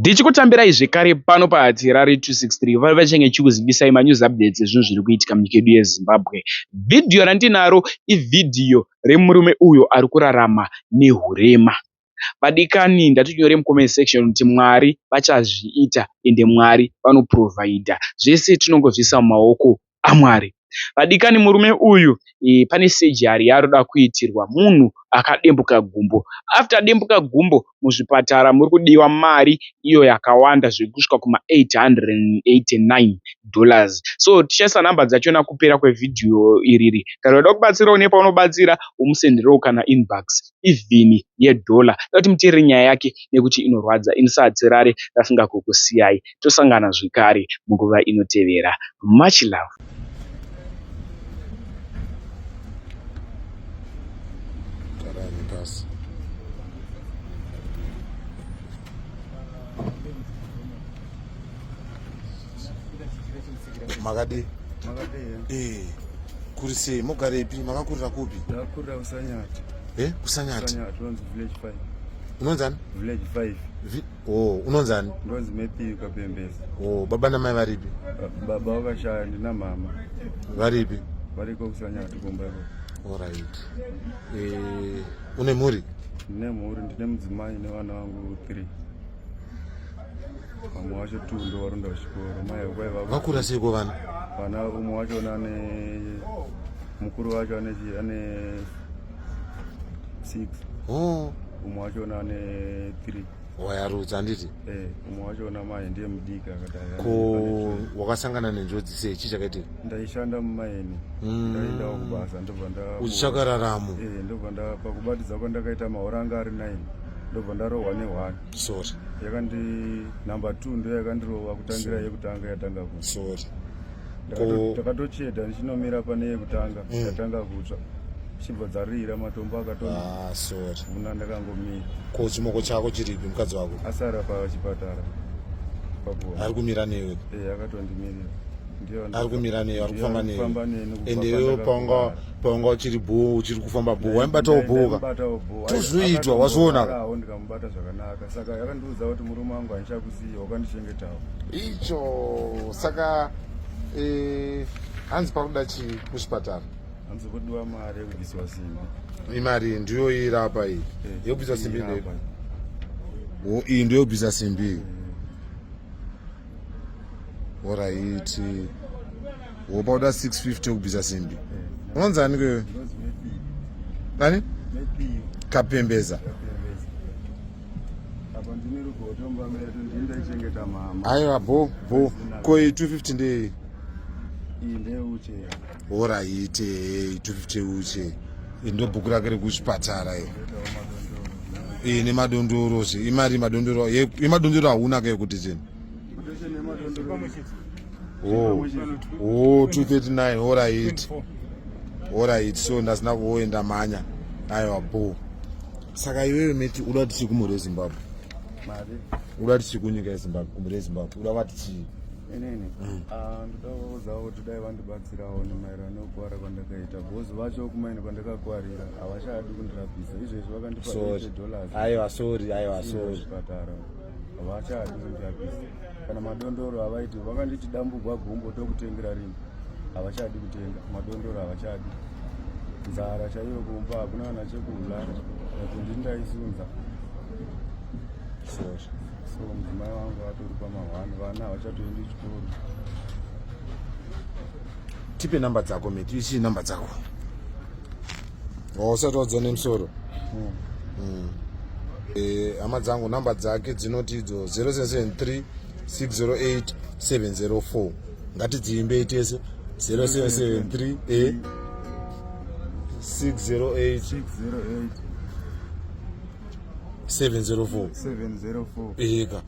Ndichikutambirai zvekare pano paHatirari 263 vave vachange chikuzivisai manews updates ezvinhu zviri kuitika munyika yedu yeZimbabwe. Vhidhiyo randinaro ivhidhiyo remurume uyo ari kurarama nehurema. Vadikani ndati nyore mucomment section kuti Mwari vachazviita ende Mwari vanoprovhaidha. Zvese tinongozviisa mumaoko aMwari. Vadikani murume uyu e, pane sejari yaari kuda kuitirwa munhu akadembuka gumbo. After adembuka gumbo muzvipatara muri kudiwa mari iyo yakawanda zvekusvika kuma 889 dollars. So tichaisa nhamba dzachona kupera kwevhidhiyo iriri. Kana uda kubatsirawo nepaunobatsira umusenderewo kana inbox even yedollar. Toda kuti muteerere nyaya yake nekuti inorwadza. Ini saHatirare ndafunga kukusiyai. Tosangana zvekare munguva inotevera. Much love. Garai pasi. Makadii? Makadii? Eh. Kuri sei? Mogarepi? Makakurira kupi? Ndakakurira kuSanyati. Eh, kuSanyati. Kusanyati unonzi village 5. Unonzani? Village 5. Vi oh, unonzani? Ndonzi Matthew Kapembezi. Oh, baba namai varipi? Baba vakashaya ndina mama. Varipi? Variko kuSanyati kumba ikoko. Alright. Eh, une mhuri? Ndine mhuri, ndine mudzimai nevana vangu 3. Vamwe vacho 2 ndo varunda kuchikoro. Mai kwaiva Vakura seiko vana? Vana umwe wacho ane mukuru wacho ane ane 6. Oh. Umwe wacho ane 3. Wayarutsa handiti? Eh, umwe wacho mai ndiye mudiki akadai. Ko wakasangana nenjodzi sei? Chii chakaitika? Ndaishanda mumaini. Ndaendawo kubasa ndobva nda Uchitsvaka raramo. Eh, ndobva nda pakubatidza kwandakaita mahora anga ari 9. Ndobva ndarohwa ne1. Sorry. Yakandi number 2 ndo yakandirova kutangira yekutanga yatanga kutsva. Sorry. Takatocheda ndichinomira pane yekutanga yatanga kutsva. Chibva dzarira matombo akatoni. Ah, sorry. Muna ndakangomira. Ko chimoko chako chiripi mukadzi wako? Asara pachipatara. Pakuona. Ari kumira newe. Eh, akatondimirira. Ari kumira newe, ari kufamba newe. Kufamba neni kubva Ende iwewe pandakakuvara. paunga uchiri bhoo, uchiri kufamba bhoo, waimubatawo bhoo ka? Ndaimubatawo bhoo. Tozviitwa, wazviona ka? Akatombogaraawo ndikamubata zvakanaka. Saka yakandiudza kuti murume wangu handichakusiyi, wakandichengetawo. Icho saka eh, hanzi pakuda chii kuchipatara? Hanzi kudiwa mari yekubviswa simbi. Imari ndiyo irapa iyi. Eh, Yekubvisa simbi iyi ndei? apa. Oh, iyi ndiyo yekubvisa simbi iyi. Alright. Wopa uda 650 yekubvisa simbi. Unonzi ani kwewe? Ndonzi Matthew. Nani? Matthew Kapembeza. Kapembeza. Apa ndine rugoto mumba medu, ndini ndaichengeta mama. Aiwa bo bo. Ko iyi 250 ndei? Iyi ndeyeuche. Alright, hey, 250 uche. Iyi ndo bhuku rake rekuchipatara iyi. Ndoitawo madondoro. Iyi nemadondoro zve. Imari madondoro. Yemadondoro hauna ka yekuti chini. Quotation yemadondoro. Oh. Oh, 239. Alright. Alright, so ndasina kuoenda mhanya. Aiwa bo. Saka iwewe meti uda kuti chii kumhuri yeZimbabwe? Mari. Uda kuti chii kunyika yeZimbabwe, kumhuri yeZimbabwe? Uda vati chii? Inini ah, ndoda kuvaudzawo kuti dai vandibatsirawo nemaererano nekukwara kwandakaita because vacho kumaini kwandakakwarira havachadi kundirapisa izvezvi vakandipa Sorry. 80 dollars Aiwa sorry, aiwa sorry. chipatara havachadi kundirapisa kana madondoro havaiti vakanditi dambugwa gumbo tokutengera rini havachadi kutenga madondoro havachadi nzara chaiyo kumba hakuna kana chekudya nekuti ndini ndaisunza Sorry. so mudzimai wangu atori pamahwani vana havachatoendi chikoro Tipe namba dzako meti, ichii namba dzako. Usati wadza nemusoro. Eh, hama dzangu namba dzake dzinoti idzo 0773 608 704. Ngatidziimbei tese 0773 eh 608 608 704. 704 Eka.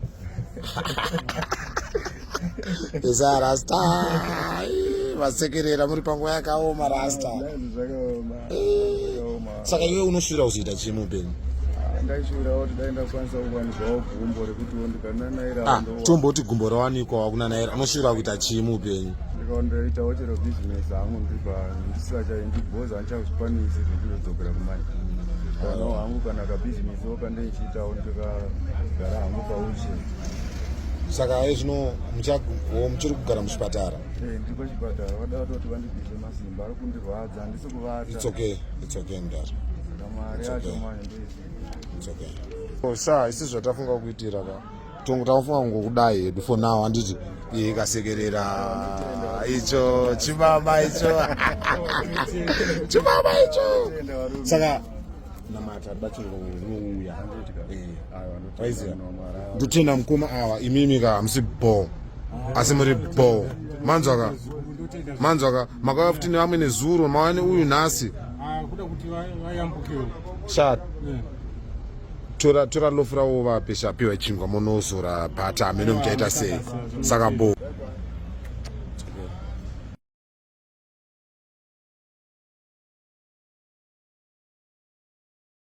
Esa rasta. Vasekerera muri panguva yakaoma rasta. Zvakaoma zvakaoma. Saka iwe unoshuvira kuzoita chii muupenyu? Ndaishuvirawo kuti dai ndakwanisa kuwaniswawo gumbo rekutiwo ndikananaira Ah, tomboti gumbo rawanikwa wakunanaira unoshuvira kuita chii muupenyu? ndikaondoitawo chero bhizinesi hangu ndiripa ndisingachaendi bhozi handichazvikwanisi zvekuzodzokera kumai kanawo hangu kana kabhizinesiwo kandeichiitawo ndikagara hangu paushe. Saka aye zvino muchiri kugara muchipatara? Eh, ndiri pachipatara, vada vatoti vandibvise masimba ari kundirwadza, handisi kuvata. It's okay, it's okay mdara. Saka mari yacho manje ndoisi. It's okay. Oh, sa isi zvatafunga kuitira ka. Tongo tafunga kungokudai hedu for now handiti iye ikasekerera icho chibaba icho chibaba icho saka namata rubatsiro runouya eh, waiziva ndotenda mukoma awa imimi ka hamusi bho asi muri bho manzwa ka manzwa ka makauya futi nevamwe nezuro mauya neuyu nhasi ah, sha eh. tora tora lofu ravo vape sha piwa chingwa monozora bhata hameno muchaita sei saka bho.